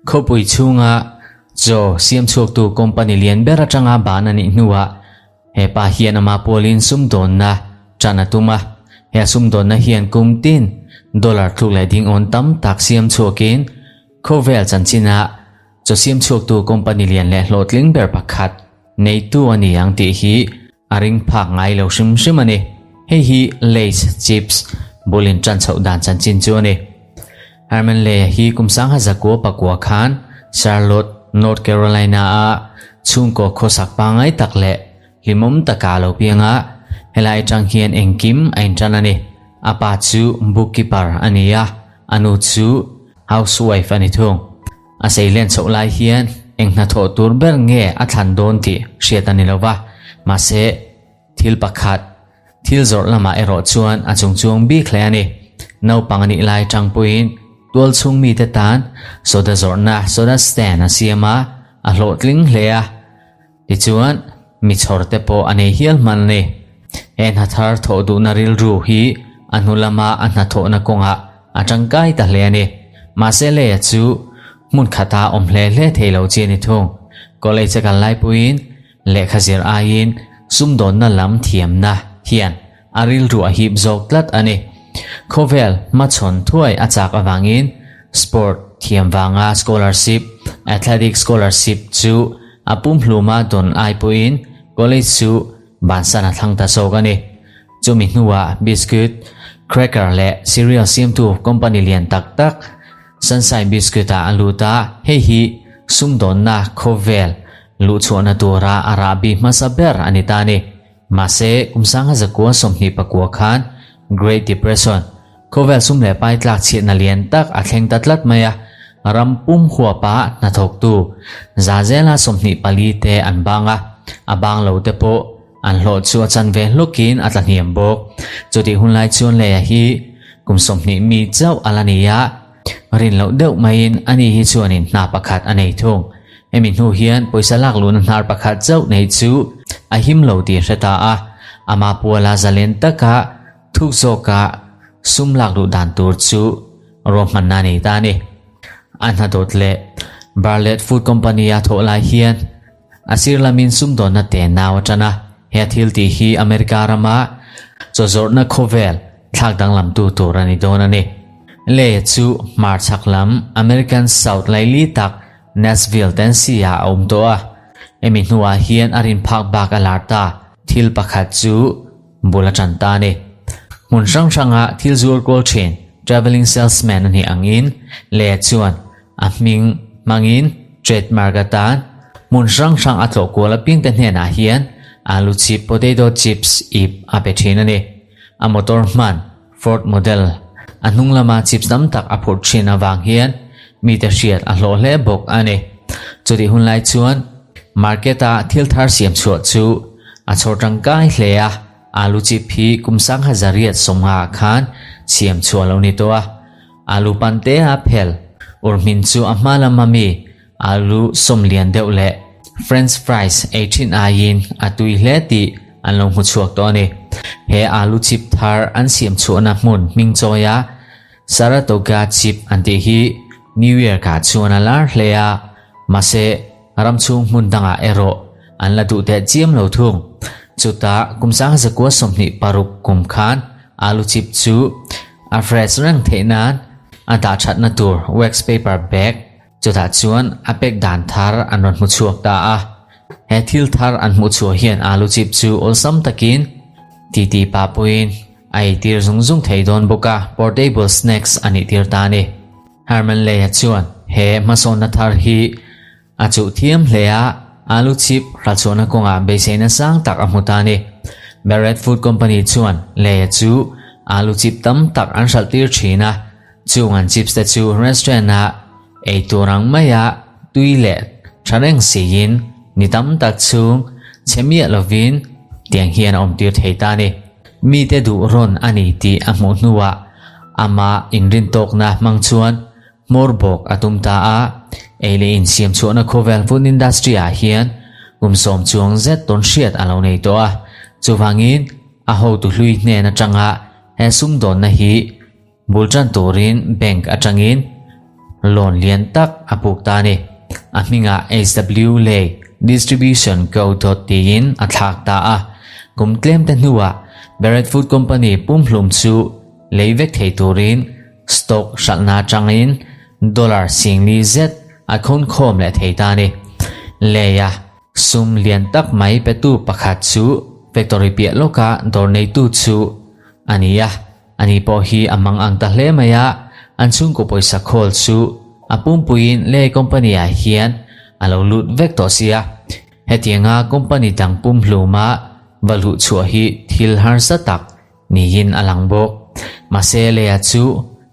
Khawpui chhunga chaw siam chhuaktu company lian ber atanga ban a nih hnuah he pa hian ama pualin sumdawnna tan a tum a. He sumdawnna hian kum tin dollar tluk leh dingawn tam tak siam chhuakin khawvel chanchina chaw siam chhuaktu company lian leh hlawhtling ber pakhat neitu a ni ang tih hi a ring phak ngai lo hrim hrim a ni. Hei hi Lay's chips bul in tan chhoh dan chanchin chu a ni. Herman Lay hi kum sangha zakua pakua khan Charlotte, North Carolina a chhungkaw khawsak pangngai tak leh hlimawm taka a lo piang a, helai atang hian engkim a intan a ni. A pa chu bookkeeper a ni a, a nu chu housewife a ni thung. A seilen chhoh lai hian eng hnathawh tur ber nge a thlan dawn tih hriat a ni lo va, mahse thil pakhat, thil zawrh lamah erawh chuan a chungchuang bik hle a ni. Naupang a nih lai tang pawhin tual chhung mite tan soda zawrhna, soda stand, a siam a, a hlawhtling hle a. Tichuan, mi chhawr te pawh a nei hial hman a ni. He hna thar thawh duhna rilru hi a hnu lama a hnathawhna kawngah a tangkai ta hle a ni. Mahse Leia chu hmun khata awm hle hle thei lo chi a ni thung. College a kal lai pawhin lehkha zir aiin sumdawnna lam thiamna hian a rilru a hip zawk tlat a ni. Khawvel hmachhawn thuai a chak avangin sport thiam vanga scholarship, athletic scholarship, chu a pumhluma dawn ai pawhin college chu bansan a thlang ta zawk a ni. Chumi hnuah biscuit, cracker leh cereal siamtu company lian tak tak Sunshine Biscuit-ah a lut a, hei hi sumdawnna khawvel luhchhuahna tura a rahbi hmasa ber a ni ta a ni. Mahse, kum sangha zakua 24 khan Great Depression, khawvel sum leh pai tlak chhiatna lian tak a thleng ta tlat mai a, ram pum huapa hnathawktu za zela 24 te an bang a, a bang lo te pawh an hlawh chu a chan ve hlukin a tla hniam bawk. Chutih hun lai chuan Leia hi kum 20 mi chauh a la ni a, rin loh deuh maiin ani hi chuanin hna pakhat a nei thung. Hemi hnu hian pawisa lak luhna hnar pakhat chauh nei chu a him lo tih hre ta a, ama puala zalen taka thuk zawka sum lak luh dan tur chu ruahmanna a nei ta a ni. A hna dawt leh Barlett Food Company-a thawh lai hian a sir lamin sumdawnna te nau a tan a, he thil tih hi America rama chaw zawrhna khawvel thlak danglamtu tur a ni dawn a ni. Leia chu hmarchhak lam American South laili tak Nashville, Tennessee ah a awm tawh a. Hemi hnuah hian a rin phak bak a lar ta. Thil pakhat chu bul a tan ta a ni. Hmun hrang hranga thil zuar kual thin, travelling salesman a nih angin Leah chuan a hming hmangin trademark atan hmun hrang hrang a tlawh kual apiangte hnenah hian alu chip, potato chips, ip a pe thin a ni. A motor hman Ford model a hnung lama chips tam tak a phurh thin avang hian mite hriat a hlawh hle bawk a ni. Chutih hun lai chuan market a thil thar siam chhuah chu a chhawr tangkai hle a, alu chip hi kum sangha zariat 50 ah khan siam chhuah lo ni tawh a. Alu pante a phel urhmin chu a hma lama mi alu sawm lian deuh leh french fries ei thin aiin a tui hle tih an lo hmu chhuak tawh a ni. He alu chip thar an siam chhuahna hmun hming chawia Saratoga chip an tih hi New York ah chuan a lar hle a, mahse ram chhung hmun dangah erawh an la duh teh chiam lo thung. Chutah kum 1926 kum khan alu chip chu a fresh reng theih nan a dah thatna tur wax paper bag Chutah chuan a pek dan thar an rawn hmu chhuak ta a. He thil thar an hmuh chhuah hian alu chip chu awlsam takin titi pah pawhin a eitir zung zung thei dawn bawk a, portable snacks a nih tir ta a ni. Herman Leia chuan he hmasawnna thar hi a chuh thiam hle a, alu chip hralchhuahna kawngah beiseina sang tak a hmu ta a ni. Barrett Food Company chuan Leia chu alu chip tam tak an hralh tir thin a, Chung an chips te chu restaurant ah ei tur ang maia tui leh tha reng siin ni tam tak chhung chhe miah lovin tiang hian a awm tir thei ta a ni. Mite duh rawn a ni tih a hmuh hnuah amah inrintawkna hmang chuan hmawr bawk a tum ta a, ei leh insiam chhuahna khawvel food industry ah hian kum 10 chuang zet tawn hriat a lo nei tawh a, chuvangin a hotu hlui hnen atanga he sumdawnna hi. Bul tan turin bank atangin loan lian tak a puk ta a ni. A hmingah HW Lay Distribution Co. Tiin a thlak ta a. Kum tlem te hnuah Barrett Food Company pumhlum chu lei vek thei turin stock hralhna atangin dollar singli zet a khawnkhawm leh thei ta a ni. Lay-a sum lian tak mai petu pakhat chu factory piah lawka dawr neitu chu a ni a. Ani pawh hi a mang ang ta hle mai a, an chhungkaw pawisa khawl chu a pumpuiin Lei company ah hian a lo lut vek tawh sia. Hetianga company dang pumhluma va luh chhuah hi thil harsa tak niin a lang bawk. Mahse Leia chu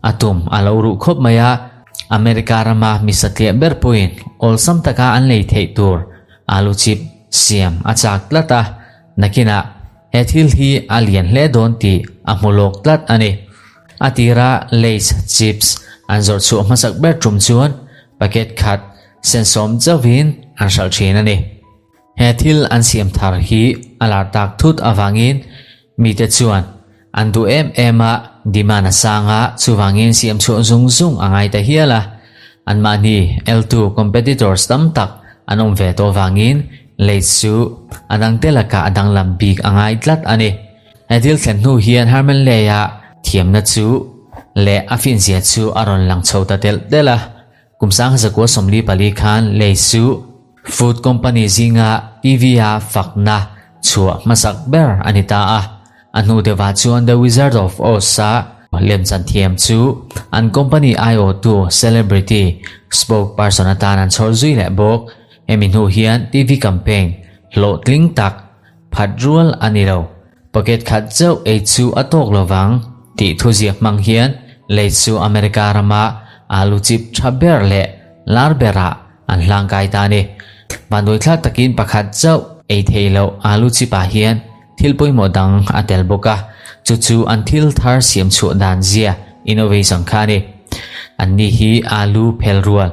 a tum a lo ruh khawp mai a, America rama mi satliah ber pawhin awlsam taka an lei theih tur alu chip siam a chak tlat a, nakinah He thil hi a lian hle dawn tih a hmu lawk tlat a ni. A tira Lay's chips an zawrh chhuah hmasak ber tum chuan packet khat sensawm chauhin an hralh thin a ni. He thil an siam thar hi a lar tak thut avangin mite chuan an duh em em a, demand a sang a, chuvangin siam chhuah zung zung a ngai ta hial a. Anmahni eltu competitors tam tak an awm ve tawh vangin Lay's chu a dangte lakah a danglam bik a ngai tlat a ni. He thil thlen hnu hian Herman Lay-a thiamna chu leh a finzia chu a rawn lang chho ta telh telh a. Kum 1944 khan Lay's chu food company zinga TV-a fakna chhuah hmasak ber a ni ta a. A hnu deuhah chuan The Wizard of Oz-a lemchan thiam chu an company aiawhtu celebrity spokesperson atan an chhawr zui leh bawk. Hemi hnu hian TV campaign hlawhtling tak phat rual a ni lo. Packet khat chauh ei chu a tawk lo vang tih thuziak hmang hian lei chu America rama alu chip tha ber leh lar berah an hlangkai ta a ni. Vanduaithlak takin pakhat chauh ei thei loh alu chip ah hian Thil pawimawh dang a tel bawk a, chu chu an thil thar siam chhuah dan zia innovation kha a ni. Anni hi alu phel rual,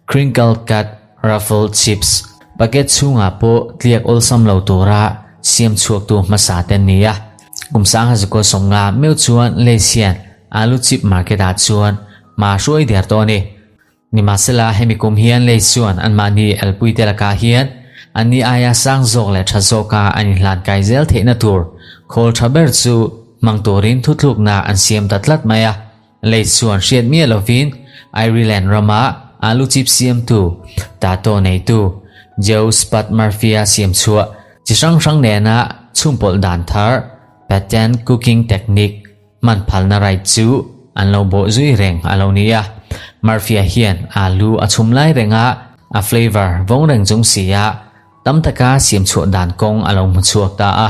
crinkle cut ruffle chips, packet chhungah pawh tliak awlsam lo tura siam chhuaktu hmasa te an ni a. Kum 1950 meuh chuan Lay's hian alu chip market ah chuan hma hruai der tawh a ni. Nimahsela, hemi kum hian lei chuan anmahni elpuite lakah hian anni aia sang zawk leh tha zawka an inhlan kai zel theihna tur khawl tha ber chu hmang turin thutlukna an siam ta tlat mai a. Lei chuan hriat miah lovin Ireland rama alu chip siamtu, tato neitu Joe Spud Murphy-a siam chhuah chi hrang hrang nena chhumpawlh dan thar, patent cooking technique, Hman phalna right chu an lo bawh zui reng a lo ni a, Murphy-a hian alu a chhum lai reng a, a flavour vawng reng chung si a, tam taka siam chhuah dan kawng a lo hmu chhuak ta a.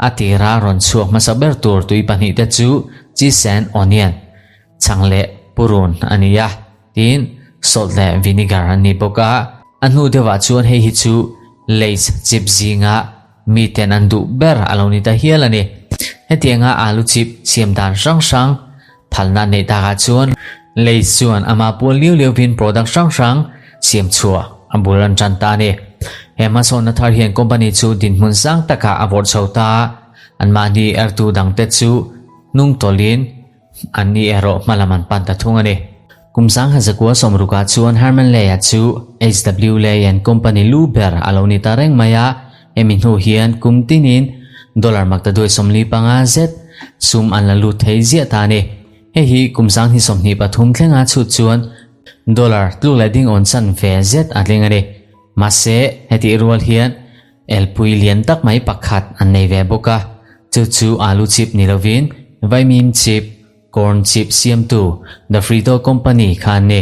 A tira rawn chhuak hmasa ber tur tui pahnihte chu cheese and onion, chhang leh purun a ni a, tin salt leh vinegar an ni bawk a. A hnu deuhah chuan hei hi chu Lay's chip zinga Miten an duh ber a lo ni ta hial a ni. Hetianga alu chip siam dan hrang hrang phalna neih takah chuan Lay's chuan ama pual liau liauvin product hrang hrang siam chhuah a bul an tan ta a ni. He hmasawnna thar hian company chu dinhmun sang takah a vawrh chho ta a, anmahni ertu dangte chu hnung tawlhin Anni erawh hmalam an pan ta thung a ni. Kum 1960 ah chuan Herman Lay-a chu HW Lay and Company lu ber a lo ni ta reng mai a, hemi hnu hian kum tinin dollar maktaduai 45 zet sum an la lut thei ziah ta a ni. Hei hi kum 2023 thlenga chhut chuan dollar tluk leh ding awn chan ve zet a tling a ni. Mahse, hetih rual hian Elpui lian tak mai pakhat an nei ve bawk a, chu chu alu chip ni lovin vaimim chip, corn chip siamtu The Frito Company kha an ni.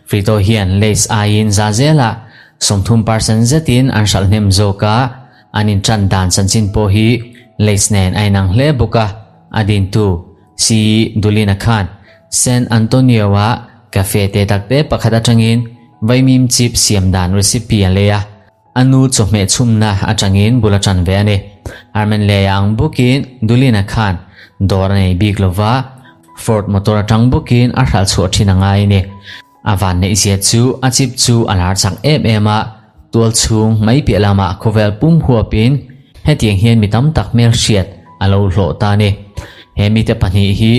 Frito hian Lay's aiin za zelah 30 percent zetin an hralh hnem zawk a, an inṭan dan chanchin pawh hi Lay's nen a inang hle bawk a, a dintu C. Dulina khan San Antonio-a cafe te takte pakhat aṭangin vaimim chip siam dan recipe a lei a. A nu chawhmeh chhumna atangin bul a tan ve a ni. Armen Lei-a ang bawkin Dulina khan dawr a nei bik lo va, Ford motor atang bawkin a hralh chhuah thin a ngai a ni. A van neihzia chu a chip chu a lar chak em em a, tual chhung mai piah lamah khawvel pum huapin hetiang hian mi tam tak hmelhriat a lo hlawh ta a ni. He mite pahnih hi.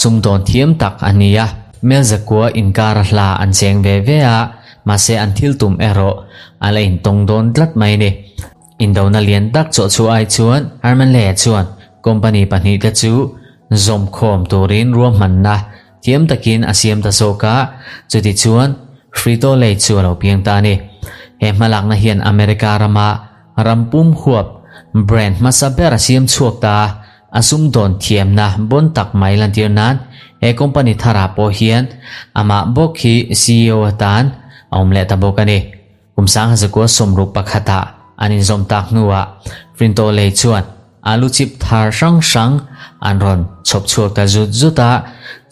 Sumdawn thiam tak a ni a, Melzakua inkara hla an cheng ve ve a, mahse an thil tum erawh a la intawng dawn tlat mai a ni. Indona lian tak chawh chhuah ai chuan Herman Lea chuan company pahnihte chu zawmkhawm turin ruahmanna thiam takin a siam ta zawk a, chutichuan Frito-Lay chu a lo piang ta a ni. He hmalakna hian America rama ram pum huap brand hmasa ber a siam chhuak ta a, a sumdawn thiamna bawn tak mai lantir nan he company tharah pawh hian amah bawk hi CEO atan a awm leh ta bawk a ni. Kum 1961 ah an inzawm tak hnuah Frito-Lay chuan alu chip thar hrang hrang an rawn chhawp chhuak ta zut zut a,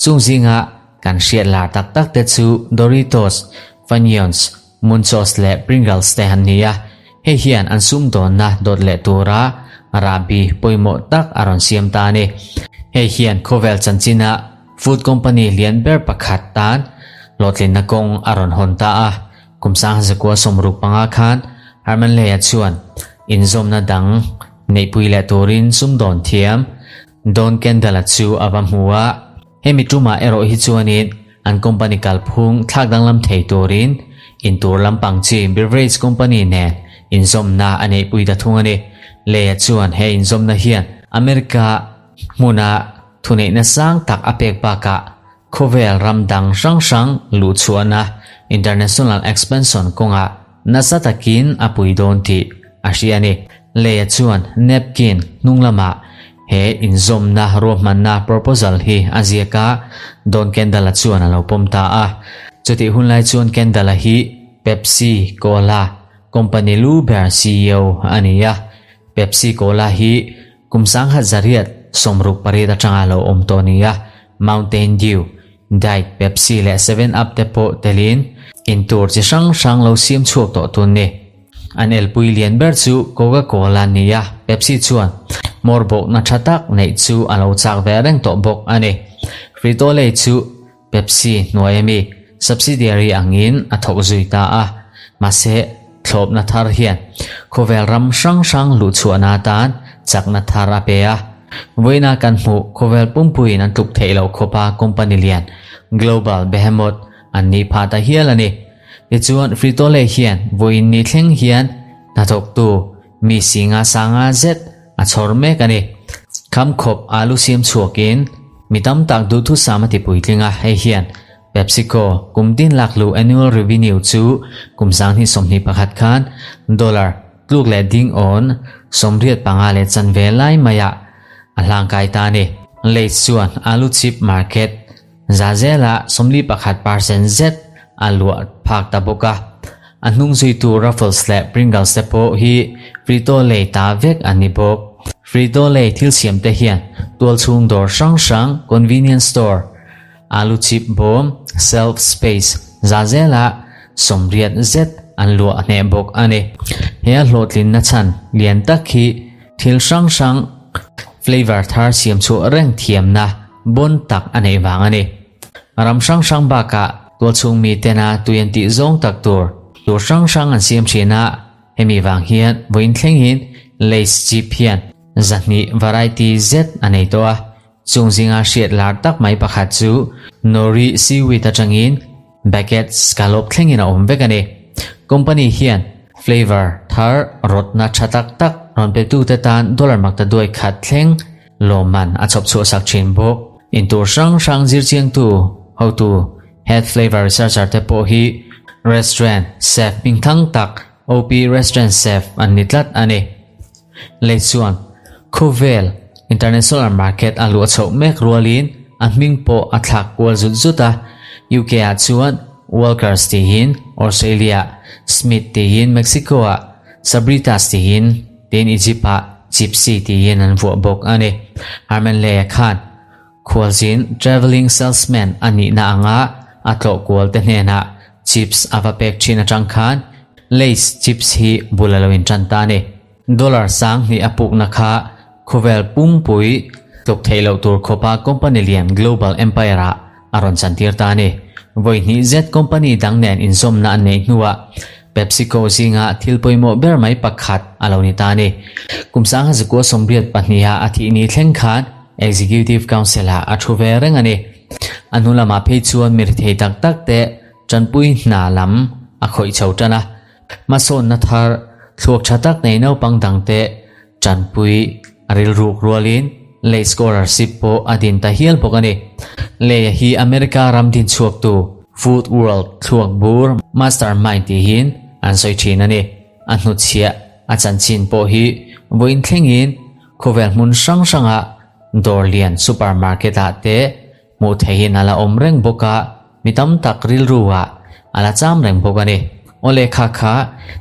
chung zinga kan hriat lar tak tak te chu Doritos, Funyuns, Munchos leh Pringles te an ni a, hei hian an sumdawnna dawt leh tura rahbi pawimawh tak a rawn siam ta a ni. Hei hian khawvel chanchina food company lian ber pakhat tan hlawhtlinna kawng a rawn hawn ta a. Kum 1965 khan Herman Leia chuan inzawmna dang neihpui leh turin sumdawn thiam Don Kendall-a chu a va hmu a. Hemi tumah erawh hi chuanin an company kalphung thlak danglam thei turin intur lampang chi beverage company nen inzawmna a neihpui ta thung a ni. Leia chuan he inzawmna hian America hmuna thuneihna sang tak a pek bakah Khawvel ram dang hrang hrang luhchhuahna, international expansion, kawngah nasa takin a pui dawn tih a hria a ni. Leia chuan napkin hnung lamah he inzawmna ruahmanna proposal hi a ziak a, Don Kendall-a chuan a lo pawm ta a. Chutih hunlai chuan Kendall-a hi Pepsi Cola company lu ber ceo a ni a, Pepsi Cola hi Kum 1868 atanga lo awm tawh nia Mountain Dew, Diet Pepsi leh Seven Up te pawh telin intur chi hrang hrang lo siam chhuak tawh tun ni. An elpui lian ber chu Coca Cola nia Pepsi chuan hmawr bawkna tha tak neih chu a lo chak ve reng tawh bawk a ni. Frito-Lay chu Pepsi hnuai ami subsidiary angin a thawk zui ta a, mahse thlawpna thar hian khawvel ram hrang hrang luhchhuahna atan chakna thar a pe a. Vawiina kan hmuh khawvel pumpuiin an tluk theih loh khawpa company lian, global behemoth, an nih phah ta hial a ni. Tichuan Frito-Lay hian vawiin ni thleng hian hnathawktu mi singa sanga zet A chhawr mek a ni. Kham khawp alu siam chhuakin mi tam tak duhthusam a ti puitling a, hei hian PepsiCo kum tin lakluh annual revenue chu kum 2021 khan dollar tluk leh ding awn 85 leh chanve lai maiah a hlangkai ta a ni. Lay's chuan alu chip market Za zela 41 percent zet a luah phak ta bawk a. A hnung zuitu Ruffles leh Pringles te pawh hi Frito-Lay ta vek an ni bawk. Frito-Lay thil siam te hian tualchhung dawr hrang hrang, convenience store, alu chip bawm, shelf space, za zela 80 zet an luah hneh bawk a ni. He a hlawhtlinna chhan lian tak hi thil hrang hrang flavour thar siam chhuah reng thiamna Bawn tak a neih vang a ni. Ram hrang hrang bakah tualchhung mi tena tui an tih zawng tak tur tur hrang hrang an siam thin a, hemi vang hian vawiin thlengin Lay's chip hian 200 variety zet a nei tawh a, chung zinga hriat lar tak mai pakhat chu nori seaweed atangin Baguette scallop thlengin a awm vek a ni. Company hian flavour thar rawtna tha tak tak rawn petute tan dollar makta duai khat thleng lawmman a chhawp chhuah sak thin bawk. Intur hrang hrang zirchiangtu hotu head flavour researcher te pawh hi restaurant chef hmingthang tak OP Restaurant Chef an ni tlat a ni. Lei chuan khawvel international market a luah chhoh mek rualin a hming pawh a thlak kual zut zut a, UK ah chuan Walkers tiin, Australia ah Smith tiin, Mexico ah Sabritas tiin, tin Egypt ah Chipsy tiin an vuah bawk a ni. Herman Lei-a khan Khualzin, travelling salesman, a nihna anga a tlawh kual te hnenah chips a va pek thin atang khan Lay's chips hi bul a lo intan ta a ni. Dollar 2000 a pukna kha khawvel pumpui tluk theih loh tur khawpa company lian global empire ah a rawn chantir ta a ni. Vawi hnih zet company dang nen inzawmna an neih hnuah PepsiCo zinga thil pawimawh ber mai pakhat a lo ni ta a ni. Kum 1982 a a thih ni thleng khan. Executive Council-ah a thu ve reng a ni. A hnu lamah phei chuan mi rithei tak tak te tanpui hna lam a khawih chho tan a. Hmasawnna thar thluak tha tak nei naupang dangte tanpui a rilruk rualin lei scholarship pawh a din ta hial bawk a ni. Leia hi America ram din chhuaktu Food World thluak bur mastermind tihin an sawi thin a ni. A hnutchhiah a chanchin pawh hi vawiin thlengin khawvel hmun hrang hranga dawr lian supermarket ah te hmuh theihin a la awm reng bawk a, mi tam tak rilru ah a la cham reng bawk a ni. Awle kha kha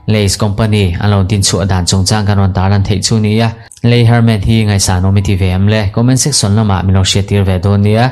Lay's company an lo din chhuah dan chungchang kan rawn tarlan theih chu nia. Lay Herman hi ngaihsan awm i ti ve em le? Comment section lamah min lo hriattir ve dawn nia.